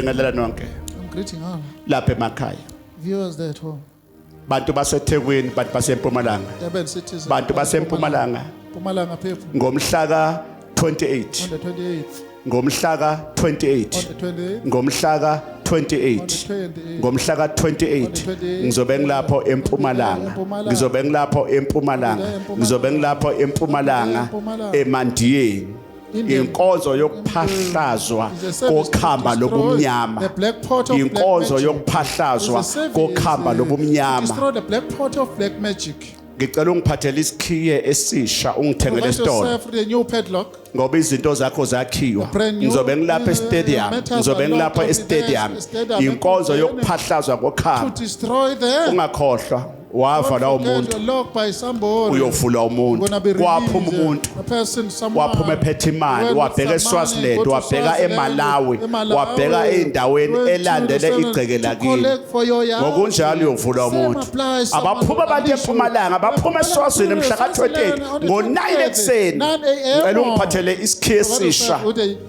Ngiyanibingelela nonke I'm greeting all lapha emakhaya. Viewers there at home. Bantu baseThekwini, bantu baseMpumalanga. Durban citizens. Bantu baseMpumalanga. Mpumalanga people. Ngomhla ka 28. On the 28th. Ngomhla ka 28. On the 28th. Ngomhla ka On the 28. 28th. Ngomhla ka 28 ngizobe ngilapho eMpumalanga. Ngizobe ngilapho eMpumalanga. Ngizobe ngilapho eMpumalanga eMandiyeni. Inkonzo yokuphahlazwa kokhamba lobumnyama. The black pot of black Inkonzo magic. yokuphahlazwa It's a service, kokhamba to lobumnyama. destroy the black pot of black magic. Ngicela ungiphathele isikhiye esisha ungithengele Provide esitolo. yourself with a new padlock. Ngoba izinto zakho zakhiwa. Brand new, Ngizobe ngilapha estadium. matters Ngizobe are ngilapha locked up in there, estadium. stadium. Inkonzo yokuphahlazwa To kokhamba. destroy them. Ungakhohlwa wavala Don't forget umuntu you're locked by somebody. uyovula umuntu. Gonna be Kwaphuma released. umuntu. A person, someone Waphuma ephethe imali went with wabheka some money, eSwaziland go to wabheka Swaziland, eMalawi eMalawi, wabheka ey'ndaweni went to elandele the igceke to lakini. collect for your yard. Ngokunjalo uyovula Same umuntu. applies, someone Abaphuma will abantu unleash you. eMpumalanga abaphuma eSwazini mhla ka-28 On the ngo-9 28th, ekuseni. 9 a.m. Ngicela ungiphathele isikhiye esisha.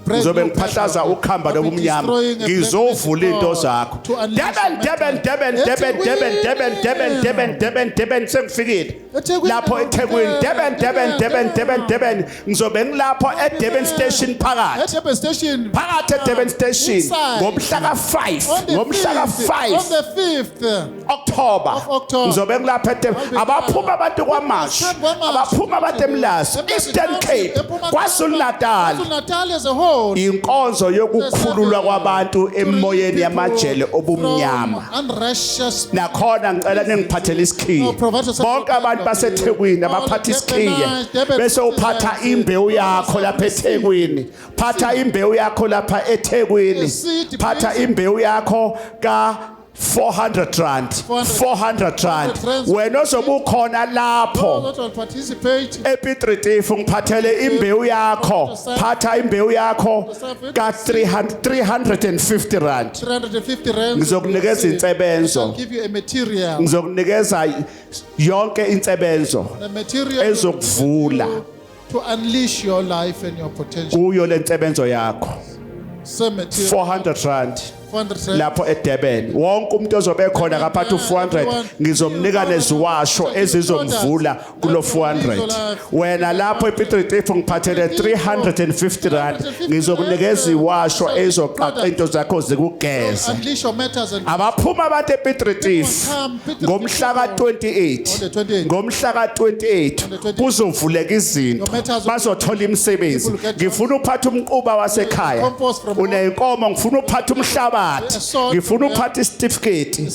Ngizobe ngiphahlaza ukhamba lobumnyama. Ngizovula iy'nto zakho. Durban, Durban, Durban, Durban, Durban, Durban, Durban, Durban, Durban, Durban sengifikile. EThekwini. Lapho eThekwini, Durban, Durban, Durban, Durban, Durban. Ngizobe ngilapho eDurban Station phakathi. At Durban Station. Phakathi eDurban Station Inside. ngomhla ka-5 On the ngomhla 5th, ka-5 On the 5th. October Of October. ngizobe ngilapha eDurban. I'll be Abaphuma abantu KwaMashu, KwaMashu, abaphuma abantu eMlazi, Eastern Cape, KwaZulu Natal. KwaZulu Natal as a whole. Inkonzo yokukhululwa kwabantu emoyeni yamajele obumnyama. Unrighteous. Nakhona ngicela ningiphathele isikhiye. Bonke abantu baseThekwini abaphatha isikhiye bese uphatha imbewu yakho lapha eThekwini. Phatha imbewu yakho lapha eThekwini. Phatha imbewu yakho ka 400 rand, 400 rand. Wena ozobe ukhona lapho Those that will participate. ePiet Retief ngiphathele imbewu yakho. Phatha imbewu yakho ka 300 350 rand. 350 rand. Ngizokunikeza insebenzo. I'll give you a material. Ngizokunikeza yonke insebenzo The material ezokuvula to unleash your life and your potential. kuyo lensebenzo yakho. Same material. 400 rand 400 rand. Lapho eDurban wonke umuntu ozobe khona kaphatha u400 ngizomnika neziwasho ezizomvula kulo 400. Wena lapho ePiet Retief ngiphathele 350 rand ngizokunikeza iwasho ezoqaqa into zakho zikugeze. Unleash your matters and Abaphuma abantu ePiet Retief ngomhla ka-28. Ngomhla ka-28 kuzovuleka izinto bazothola imisebenzi. Ngifuna uphathe umquba wasekhaya uneyinkomo ngifuna uphathe umhlabathi ngifuna uphathe isitifiketi.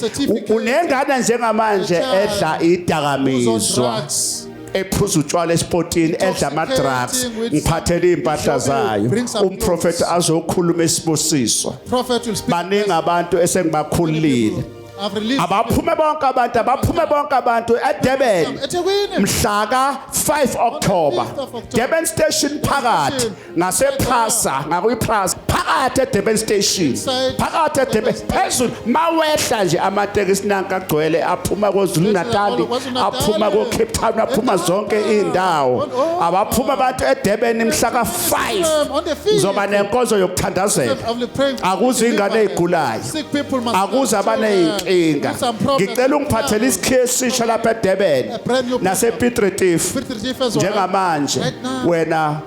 Unengane njengamanje edla who's on idakamizwa drugs. Ephuza utshwala esipotini edla ama-drugs ngiphathele iy'mpahla zayo umprofethi azokhuluma isibusiso. Prophet will speak. Baningi abantu esengibakhululile. I've released. Abaphume bonke abantu abaphume bonke abantu eDurban eThekwini. Mhla ka-5 October Durban Station phakathi ngasePlaza ngakuyiPlaza phakathi eDurban Station phakathi eDurban phezulu mawehla nje amatekisi nanka agcwele aphuma KwaZulu Natal aphuma ko Cape Town aphuma zonke izindawo. Abaphuma abantu eDurban mhla ka-5 On the 5th. ngizoba nenkonzo yokuthandazela. I'll be praying for Akuze ingane ey'gulayo. Sick people must Akuze abaney'nkinga. Ngicela ungiphathele isikhiye esisha lapha eDurban nasePiet Retief. Piet Retief as well. Njengamanje Right now. Wena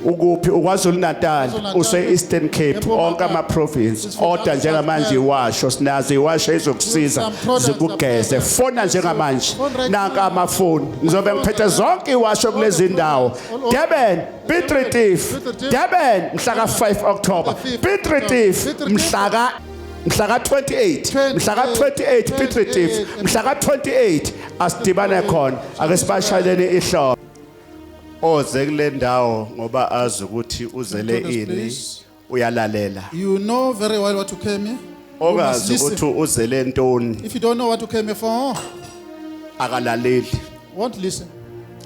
ukuphi uKwaZulu Natal KwaZulu-Natal. use Eastern Cape onke ama province order njengamanje iwasho sinazo iwasho ezokusiza zikugeze. Fona njengamanje nanka amafoni ngizobe ngiphethe zonke iwasho kulezi ndawo. Durban, Piet Retief, Durban mhla ka5 October, Piet Retief mhla ka 28 mhla ka 28 Piet Retief mhla ka 28 asidibane khona ake sibashayeleni ihlobo oze kule ndawo ngoba azi ukuthi uzele Into this ini place. uyalalela. You know very well what you came here. You must Ongazi listen. ukuthi uzele ntoni If you don't know what you came here for, akalaleli. Won't listen.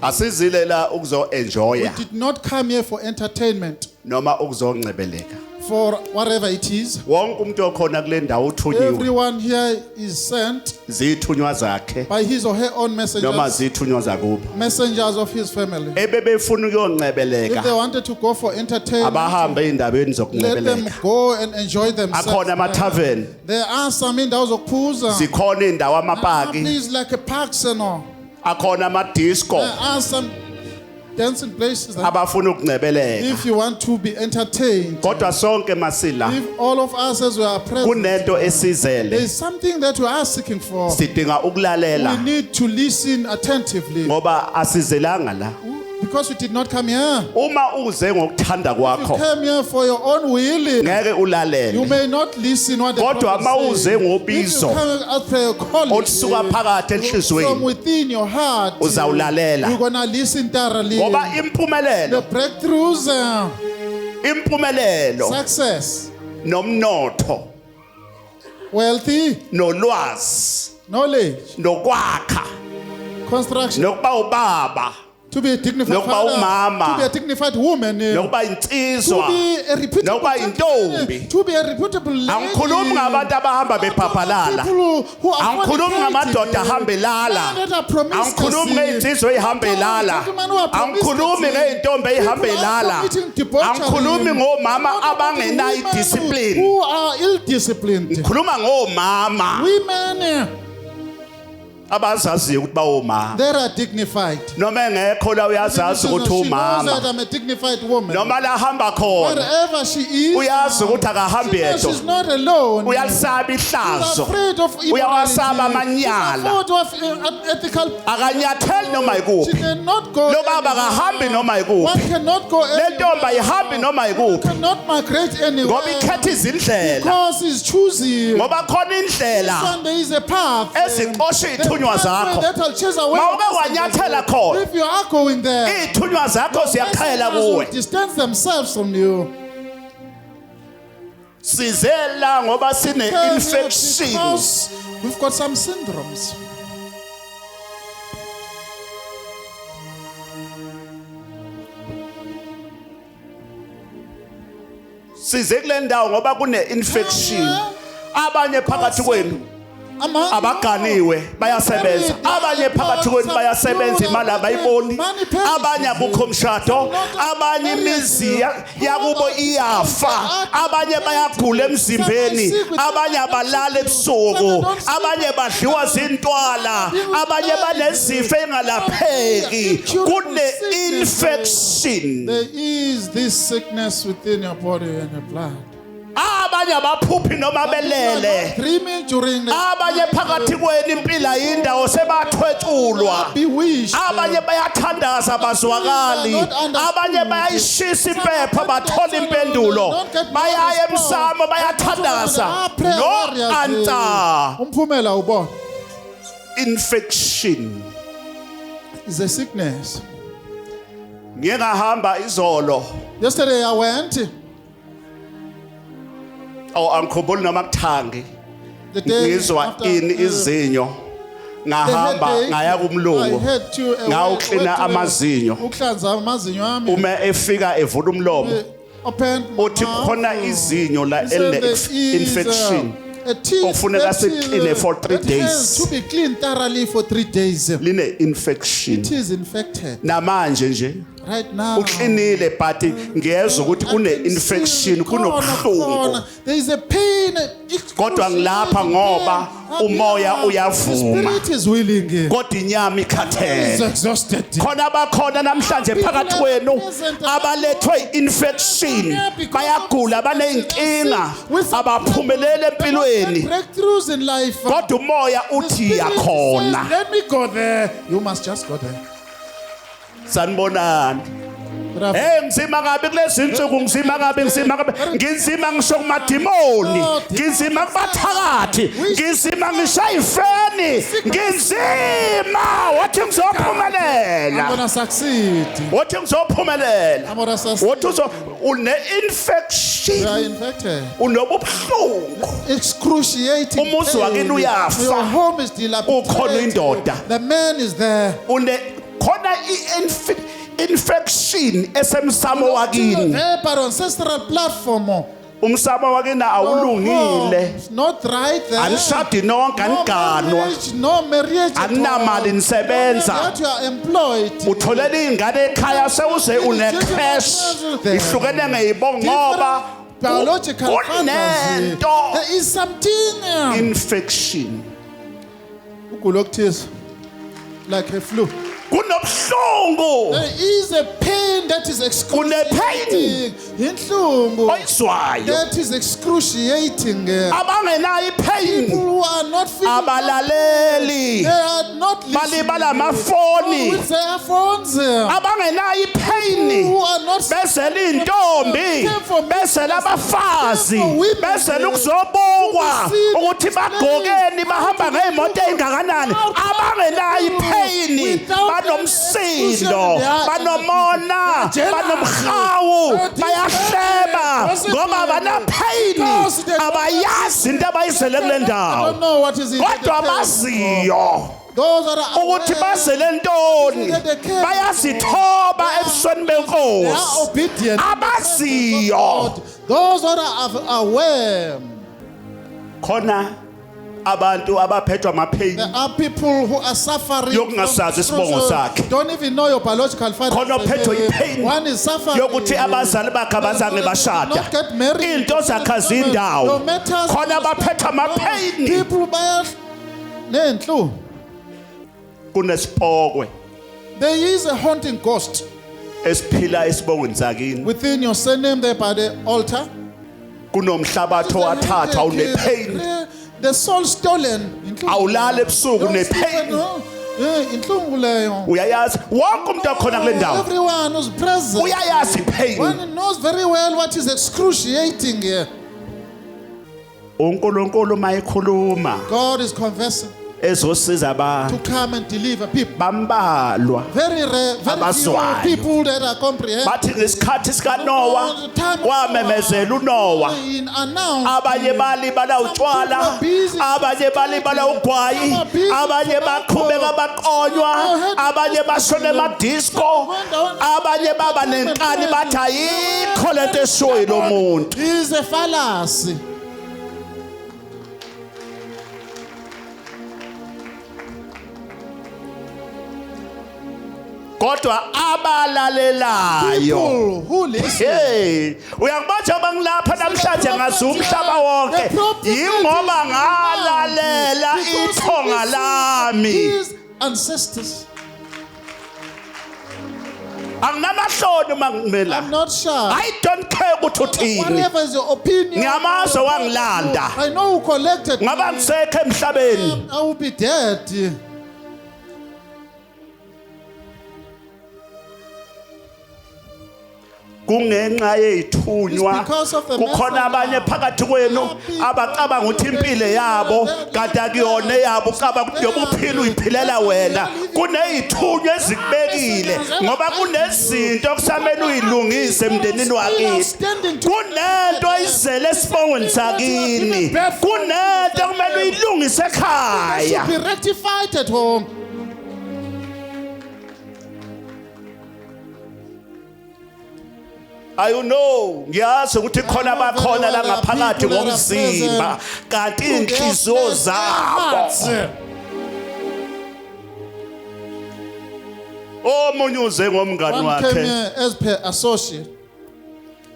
Asizile la ukuzo enjoya We did not come here for entertainment, noma ukuzongcebeleka. For whatever it is. Wonke umuntu okhona kule ndawo uthunyiwe. Everyone here is sent Zithunywa zakhe by his or her own noma messengers, zithunywa zakubo. Messengers of his family. Ebebefuna If they ukuyoncebeleka wanted to go for entertainment, abahambe ey'ndabeni let them zokuncebeleka. Go and enjoy themselves. Akhona ama-tavern, There are some indawo zokuphuza. Zikhona iy'ndawo amapaki, Please, like a parks and all. Akhona ama-disco There are some dancing places that abafuna ukuncebeleka. If you want to be entertained, Kodwa sonke masila if all of us as we are present, kunento there esizele. Is something that we are seeking for. Sidinga We ukulalela need to listen attentively ngoba asizelanga la. Because we did not come here. Uma uze ngokuthanda If you kwakho came here for your own will, ngeke you ulalele. May not listen what the Kodwa prophet uma uze says. If you ngobizo come as per your calling, olusuka phakathi from enhliziyweni within your heart, uzawulalela. You're gonna listen thoroughly. Ngoba impumelelo The breakthroughs, impumelelo success, nomnotho wealthy, nolwazi knowledge, nokwakha construction, nokuba ubaba to be a dignified nokuba father, umama, to be a dignified woman, nokuba to insizwa be a reputable nokuba gentleman, intombi. To be a reputable lady. Angikhulumi ngabantu abahamba bephaphalala. People who are Angikhulumi fornicating, ngamadoda ahamba elala. Men that are promiscuous, Angikhulumi ngey'nsizwa ey'hamba elala. Gentlemen who are Angikhulumi promiscuous, ngey'ntombi ey'hamba people are elala. Committing debauchery. Angikhulumi ngomama Not about the abangenayo women i-discipline. who are ill-disciplined. Ngikhuluma ngomama Women abazaziyo ukuthi bawomama. That are dignified. Noma engekho la uyazazi She ukuthi knows that umama. I'm a dignified woman. Noma la hamba khona Wherever she is, uyazi ukuthi akahambi she knows yedwa. She's not alone. Uyalisaba She's ihlazo. afraid of Uyawasaba immorality. amanyala. She's afraid of unethical. Akanyatheli noma She yikuphi. cannot go Lo baba anywhere. akahambi noma yikuphi. One cannot go Le anywhere. ntombi ayihambi noma yikuphi. Cannot migrate anywhere. Ngoba ikhetha izindlela. Because he's choosing. Ngoba khona indlela This one there is a path. Ezixosha iy'thunywa The pathway zakho. that will chase away Mawuke your wanyathela messengers. khona. If you are going there, Iy'thunywa zakho ziyaqhela messengers will kuwe. Distance themselves from you. Size la ngoba Came here sine-infection. because we've got some syndromes. Size kule ndawo ngoba kune-infection. Abanye phakathi kwenu Among abaganiwe bayasebenza, abanye phakathi kwenu bayasebenza imali abayiboni, abanye akukho mshado, abanye imizi yakubo iyafa, abanye bayagula emzimbeni, abanye abalala ebusuku, abanye badliwa zintwala, abanye banezifo engalapheki kune-infection. There is this sickness within your body and your blood. Abanye abaphuphi noma belele. Dreaming during the Abanye phakathi kwenu impilo ayindawo sebathwetshulwa. Bewitched. Abanye bayathandaza bazwakali, abanye bayayishisa impepha bathola impendulo, bayaya emsamo bayathandaza no answer. Umphumela ubona Infection. Is a sickness. Ngiye ngahamba izolo. Yesterday I went. Oh angikhumbuli noma kuthangi The day ngizwa after, ini izinyo ngahamba the headache, ngaya kumlungu I had to, ngawuklina went to- amazinyo. Ukuhlanza amazinyo ami. Uma efika evula umlomo Opened my uthi mouth. khona izinyo la He said eline there is, infection a teeth okufuneka that is, sikline for 3 that has days. to be cleaned thoroughly for 3 days. Line infection. It is infected Namanje nje right now. uklinile but ngiyezwa ukuthi I kune can infection see khona, kunobuhlungu. Khona. There is a pain. Kodwa ngilapha ngoba umoya uyavuma. The spirit is willing. Kodwa inyama Is ikhathele. Exhausted. Khona abakhona namhlanje phakathi kwenu abalethwe infection bayagula baneyinkinga abaphumelele empilweni. Breakthroughs in life. Kodwa umoya The uthi spirit yakhona. says, "Let me go there." You must just go there. Sanibonani. Bravo. Hey ngizima kabi kulezi insuku ngizima kabi ngizima kabi ngizima ngisho kumadimoni ngizima kubathakathi ngizima ngisho ifeni ngizima wathi I'm ngizophumelela. gonna succeed. Wathi ngizophumelela. I'm gonna succeed. Wathi uzo une infection. You are infected. Unobuhlungu. Excruciating Umuzi pain. wakini uyafa. Your home is dilapidated. Ukhona indoda. The man is there. Une khona i-infection esemsamo wakini. There, but ancestral platform. Umsamo wakini awulungile. It's not right there. Anishadi nonke, No aniganwa. marriage, no marriage at Akunamali all. nisebenza. That you are employed. Utholela iy'ngane ekhaya sewuze une-cash ihlukene ngeyibongo ngoba Different biological fathers. kunento There is something infection. Ugula okuthize, like a flu. Kunobuhlungu There is a pain that is excruciating. Inhlungu oyizwayo. that is excruciating. Abangenayo ipain People who are not feeling, abalaleli they are not listening. balibala amafoni. With their phones. Abangenayo ipain Who are not bezela iy'ntombi, bezela abafazi, bezela ukuzobukwa ukuthi bagqokeni, bahamba ngey'moto ey'ngakanani. Abangenayo ipheyini banomsindo, banomona, banomhawu, bayahleba ngoba banapheyini, abayazi into abayizele kule I ndawo, don't know what is it. kodwa abaziyo Those that are ukuthi aware, bazele ntoni bayazithoba ebusweni they are benkosi. obedient. Abaziyo. Those that are aware. Khona abantu abaphethwa amapain There are people who are suffering yokungasazi isibongo sakhe. Don't even know your biological father. Khona ophethwe ipain One is suffering yokuthi abazali bakhe abazange bashada, Not get married. into zakhe azindawo. No matters. Khona abaphethwe amapain. People baya nenhlu. Kunesipokwe There is a haunting ghost esiphila esibongweni sakini. within your surname there by the altar. Kunomhlabathi owathathwa, unepain. The soul stolen. Inhlungu. Awulali ebusuku, Don't sleep, unepain. no. Eh, inhlungu leyo. Uyayazi wonke umuntu okhona kule ndawo Everyone who's present. uyayazi ipain. One knows very well what is excruciating here. UNkulunkulu mayekhuluma God is confessing ezosiza abantu to come and deliver people. bambalwa Very rare, very few Abazwayo. people that are comprehending. Bathi ngesikhathi sikaNowa wamemezela uNowa, abanye balibala utshwala, abanye balibala ugwayi, abanye baqhubeka baqonywa, abanye bashona emadisco, abanye baba nenkani bathi ayikho lento eshoyo lo muntu. Is a fallacy. Kodwa abalalelayo People who listen. Hey, uyangibona njengoba ngilapha namhlanje ngazi umhlaba wonke yingoba ngalalela Because ithonga he lami. His ancestors. Anginamahloni uma ngimela. I'm not shy. I don't care ukuthi uthini. Whatever is your opinion. Ngiyamazi owangilanda. I know who collected Ngaba me. ngisekho emhlabeni. I will be dead. Kungenxa yeyithunywa. It's because of the Kukhona abanye phakathi kwenu abacabanga ukuthi impilo yabo kanti akuyona eyabo, ucabanga ukuthi njengoba uphila uyiphilela wena. Kuneyithunywa ezikubekile ngoba kunezinto okusamele uyilungise emndenini wakini, kunento oyizele esibongweni sakini, kunento okumele uyilungise ekhaya. Should be rectified at home. I know, ngiyazi ukuthi khona bakhona la ngaphakathi ngomzimba kanti inhliziyo zabo omunye uze ngomngani One came wakhe. here as per associate.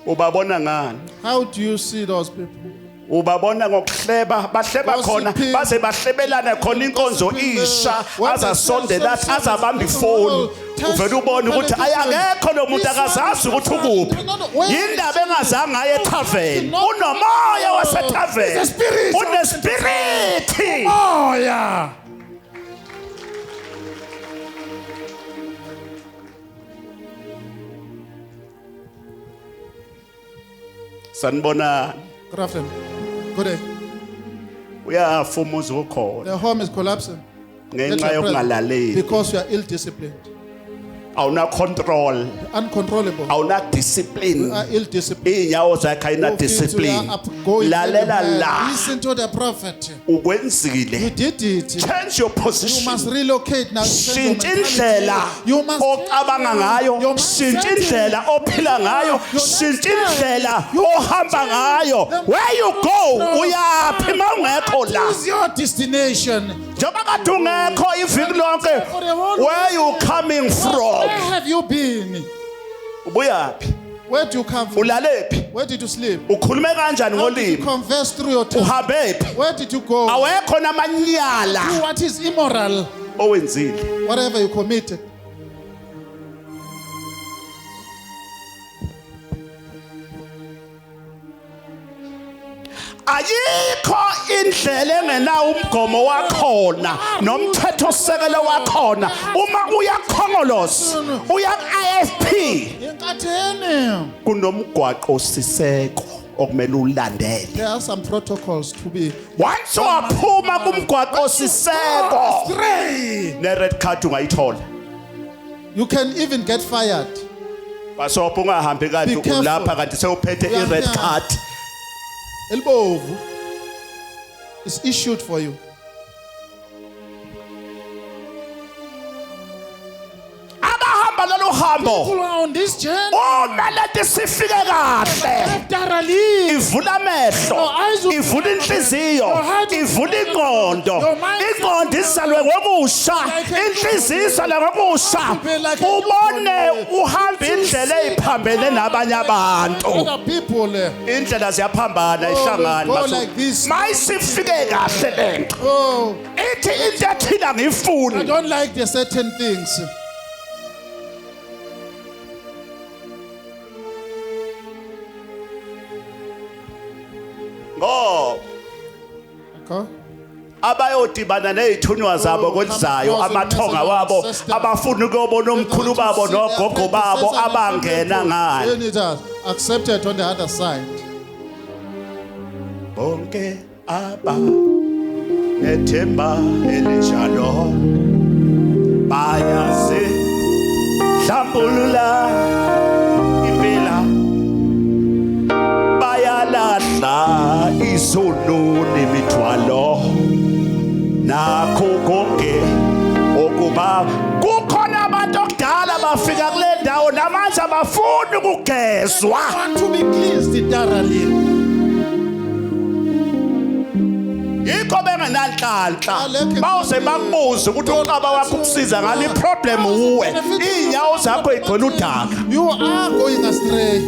Ubabona ngani? How do you see those people? Ubabona ngokuhleba, bahleba khona Gossiping. baze bahlebelane khona inkonzo isha, azasondela athi azabamba ifoni, uvele ubone ukuthi ayakekho lo muntu, akazazi ukuthi ukuphi, yindaba engazange aye ethaveni, unomoya wasethaveni, unespiriti. Oh yeah. Sanibonani. Good afternoon. Good day. Uyafa umuzi ukhona The home is collapsing. ngenxa yokungalaleli. Because you are ill disciplined. Awuna control. Uncontrollable. Awuna discipline. You are ill-disciplined. Iy'nyawo zakhe ayina Your feet discipline. are up- going Lalela everywhere. la. Listen to the prophet. Ukwenzile. You did it. Change your You must position. relocate now. Change your Shintsha indlela mentality. You must ocabanga ngayo, Your shintsha mindset. indlela ophila ngayo, Your shintsha lifestyle. indlela You ohamba ngayo. Where you go, uyaphi mawungekho la? What is your destination? Njengoba kade ungekho iviki lonke, where you coming from? Where have you been? Ubuyaphi? Where do you come from? Ulalephi? Where did you sleep? Ukhulume kanjani How did you ngolimi? converse through your tongue? Uhambephi? Where did you go? Awekho namanyala Do what is immoral, owenzile. whatever you committed. Ayikho indlela engenawo umgomo wakhona nomthetho sekelo wakhona. Uma uya Khongolose, uya IFP, Enkatheni. kunomgwaqo siseko okumele ulandele. There are some protocols to be Once waphuma kumgwaqo siseko, astray. ne red card ungayithola. You can even get fired. Basopha ungahambi kanti Be careful. ulapha kanti sewuphethe We are i-red here. card. Elbovu is issued for you. Abahamba lolu hambo People are on this journey. uma leti sifike kahle Thoroughly. ivula amehlo, Your eyes will- ivula inhliziyo, Your heart will- ivula ingqondo. Your mind- Ingqondo izalwe ngokusha, inhliziyo izalwe ngokusha, ubone uhamba indlela eziphambene nabanye abantu. Other people. Indlela ziyaphambana, ihlangani. Go like this. Mayisifike kahle lento, Oh, ithi into ethile I angiyifuni. don't like the certain things. Ngoba Okay. abayodibana nezithunywa zabo kwelizayo, amathonga wabo, abafuna ukuyobona omkhulu babo nogogo babo abangena ngale. Then it is accepted on the other side. Bonke aba nethemba elinjalo bayazi hlambulula impela, bayalahla izono nemithwalo nakho konke okuba kukhona. Abantu okudala bafika kule ndawo namanje abafuni ukugezwa. Want to be cleansed thoroughly. Yikho bengenanhlanhla. Bawuze bakubuze ukuthi uqaba wakho ukusiza ngani, iproblem uwe, iy'nyawo zakho igcwele udaka. You are going astray.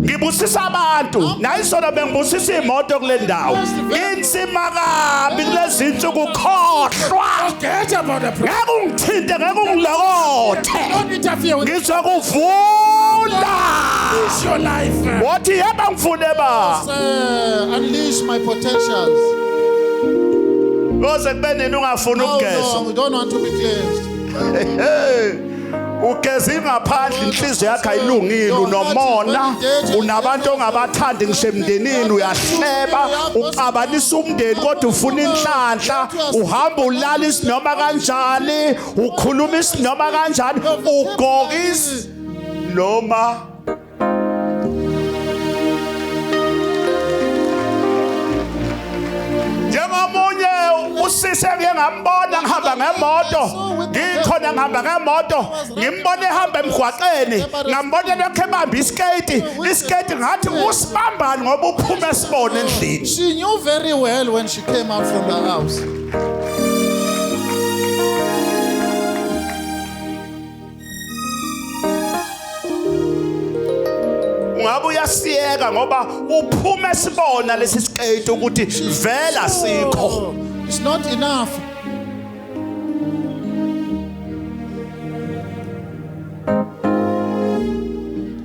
Ngibusisa abantu nayisona, bengibusisa iy'moto kule ndawo. Inzima kabi kulezi nsuku, khohlwa. Forget about the problem. Ngeke ungithinte, ngeke ungilokothe. Don't interfere with Ngizokuvula. your life. Wathi yeba ngifune ba. Unleash my potentials. Koze kube nini ungafuni How ukugezwa? long? We don't want to be cleansed. Ugeza ingaphandle, inhliziyo yakho ayilungile, unomona, unabantu ongabathandi ngisho emndenini, uyahleba, uxabanisa umndeni, kodwa ufuna inhlanhla. Uhamba ulala isinoma kanjani, ukhuluma isinoma kanjani, ugqoka noma. Njengomunye usisi engike ngambona ngihamba ngemoto, ngikhona ngihamba ngemoto, ngimbone ehamba emgwaqeni, ngambona lokhu ebamba isiketi, isiketi ngathi usibambani ngoba uphuma esibone endlini. She knew very well when she came out from the house. Ungabe uyasiyeka ngoba uphuma esibona lesi siketi ukuthi vela sikho. Oh, it's not enough.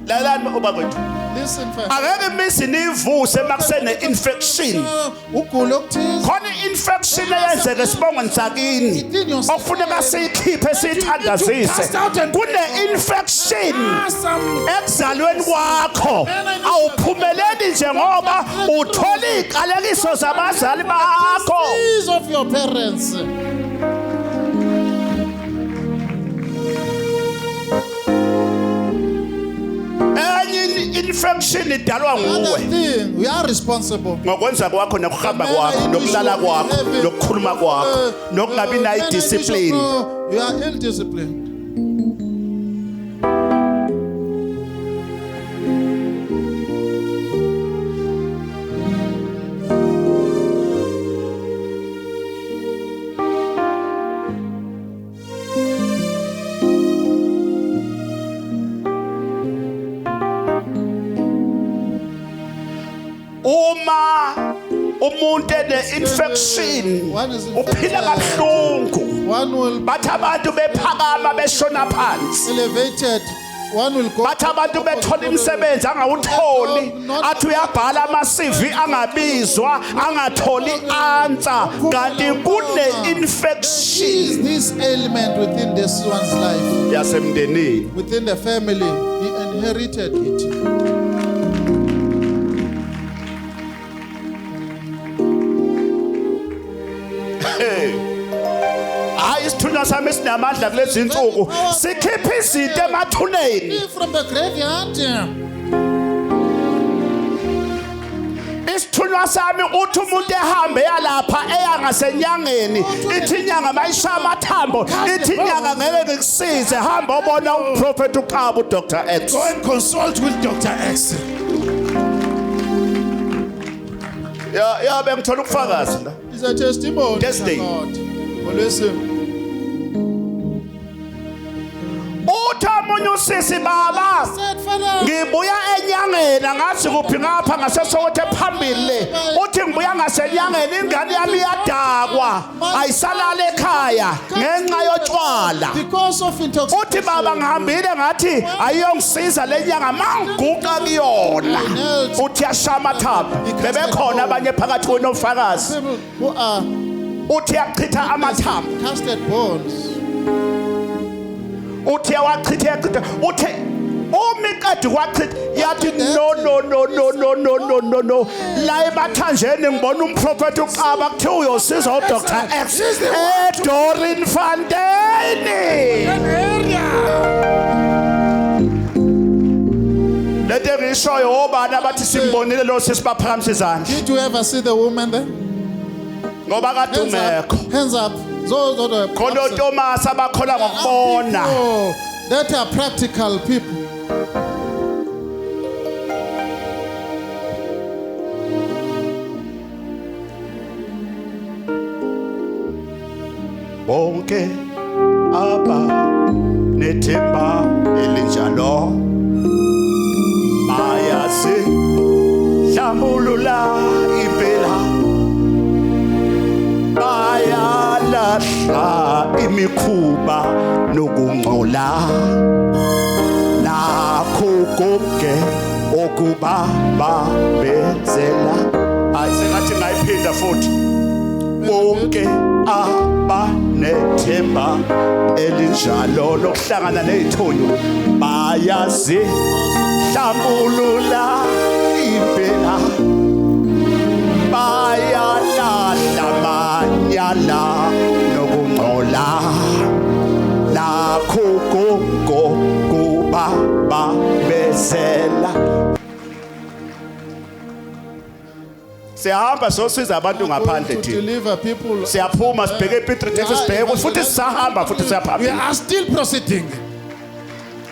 Lalani obakwethu. Listen first. Angeke imizi niyivuse makusene infection. Ugula okuthize. Khona i-infection eyenzeka esibongweni sakini okufuneka siyikhiphe, siyithandazise. Kune-infection ekuzalweni kwakho, awuphumeleli nje ngoba uthola iy'qalekiso zabazali bakho. Disease of your parents. I-infection idalwa Other nguwe thing, we are responsible. ngokwenza kwakho nokuhamba kwakho nokulala kwakho nokukhuluma kwakho nokungabi nayo idiscipline. You are ill disciplined. Uma umuntu ene-infection uphila kabuhlungu. One will be Bathi abantu bephakama beshona phansi. elevated. One will go. Bathi abantu bethola imisebenzi angawutholi, athi uyabhala ama-CV angabizwa, angatholi answer, kanti kune-infection Is this ailment within this one's life, yasemndenini. Within the family? He inherited it. Hayi, isithunywa sami esinamandla kulezi insuku sikhipha izinto emathuneni. Free from the graveyard. Isithunywa sami uthi umuntu ehambe yalapha eya ngasenyangeni, ithi inyanga mayishaya amathambo, ithi inyanga ngeke ngikusize, hamba obona umprofethi uqaba uDr X. Go and consult with Dr. X. Ya ya, bengithola ubufakazi la. It's a testimony. Thursday. God. Well, listen. Uthi omunye usisi, baba, Said, Father, ngibuya enyangeni, angazi kuphi ngapha ngaseSoweto phambili le. Uthi ngibuya ngasenyangeni, ingane yami iyadakwa, ayisalala ekhaya ngenxa yotshwala. Because of intoxication. Uthi baba, ngihambile ngathi ayiyongisiza le nyanga, mangiguqa kuyona uthi yashaya amathambo. Bebekhona abanye phakathi kwenu ofakazi. People who are Uthi yachitha amathambo. Casted bones. Uthi yawachitha, yachitha. Uthi uma iqeda kwachitha yathi no, no, no, no, no, no, no, no, no, la emathanjeni ngibona umprofethi uqaba kuthiwa uyosiza uDr X eDoornfontein. Area. Lento engiyishoyo, obani abathi simbonile lo sisibaphakamisa izandla? Did you ever see the woman there? Ngoba kade Hands up. ungekho. Hands up. Those are the Khona oTomasi abakhola ngokubona. People that are practical people. Bonke aba nethemba elinjalo bayasi hlambulula impela, bayalahla imikhuba nokungcola nakho konke okubabambezela. Hayi, sengathi ngayiphinda futhi. Bonke abanethemba elinjalo lokuhlangana nezithunywa bayazi hlambulula impela, bayalahla manyala nokungcola nakho konke kubabambezela. Siyahamba sosiza abantu ngaphandle To thina. Deliver people. Siyaphuma sibheke ePiet Retief, sibheke futhi, sisahamba futhi We siyaphambili. are still proceeding.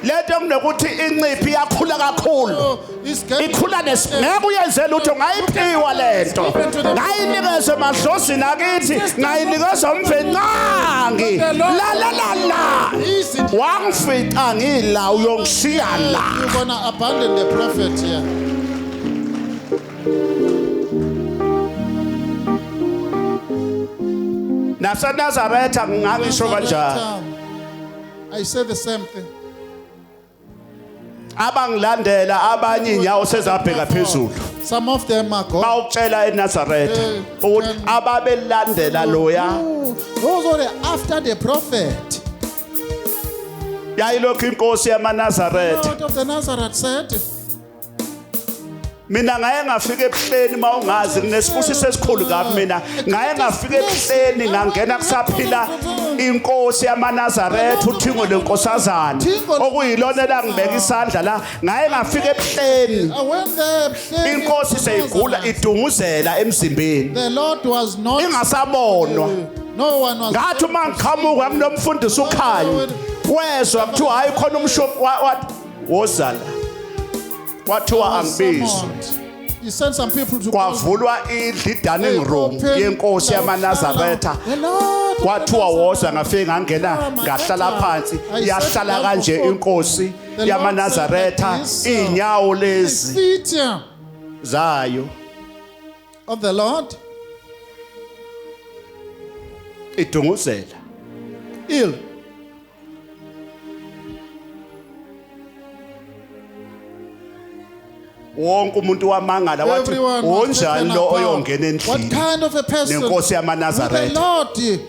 Lento kunokuthi inciphi iyakhula kakhulu. So it's getting Ikhula ngeke uyenze lutho, ngayiphiwa lento, ngayinikezwa emadlozini akithi, ngayinikezwa uMvelinqangi. La la la la, Easy. wangifica ngila, uyongishiya la. You're gonna abandon the prophet here. NaseNazaretha ngingangisho kanjalo. I say the same thing. Abangilandela abanye inyawo sezabheka phezulu. Some of them are gone. Bawukutshela eNazaretha ukuthi ababelandela loya. Ooh, those were after the prophet. Yayilokhu inkosi yamaNazaretha. Lord of the Nazareth said, Mina ngaye ngafika ebuhleni, mawungazi, kunesibusiso esikhulu kabi. Mina ngaye ngafika ebuhleni, ngangena kusaphila Inkosi yamaNazaretha uThingo lenkosazana okuyilona langibeka isandla la ngaye ngafika ebuhleni. I went there, Buhleni, Inkosi seyigula idunguzela emzimbeni. The Lord was not Ingasabonwa. No one was. Ngathi uma ngiqhamuka nginomfundisi uKhanyi wezwa kuthiwa hayi khona umsho wozala kwathiwa angibizwe. Summoned. He sent some people to call. Kwavulwa indlu i-dining room They opened yenkosi the yamaNazaretha. The Lord Kwathiwa woza, ngafike ngangena ngahlala phansi. Yahlala kanje inkosi yamaNazaretha, iy'nyawo The lezi feet zayo of the Lord idunguzela. Ill. Wonke umuntu wamangala wathi Everyone was unjani taken lo aback. oyongena What endlini kind of a person? nenkosi With the yamaNazaretha? Lord there.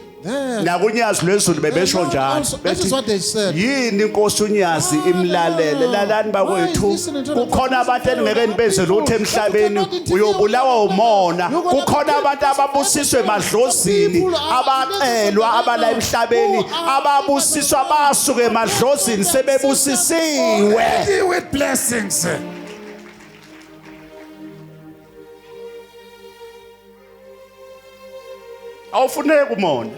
Nakunyazi lwezulu bebesho The Lord njalo also- that is bethi what they said. yini inkosi uNyazi imlalele? Lalani bakwethu, kukhona abantu eningeke nibenze lutho emhlabeni, uyobulawa umona. Kukhona abantu ababusiswe emadlozini, abacelwa abala emhlabeni, ababusiswa basuke emadlozini sebebusisiwe. Ready with blessings. Awufuneki umona.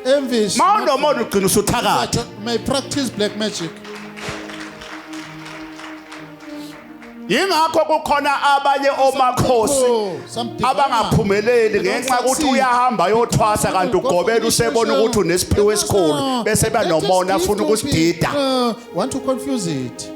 Envy is Ma not- unomona ugcina usuthakatha. May practice black magic. Yingakho kukhona abanye omakhosi Some diviner. abangaphumeleli ngenxa yokuthi uyahamba ayothwasa kanti ugobela usebona ukuthi unesiphiwo esikhulu bese banomona afuna ukusidida. Want to confuse it.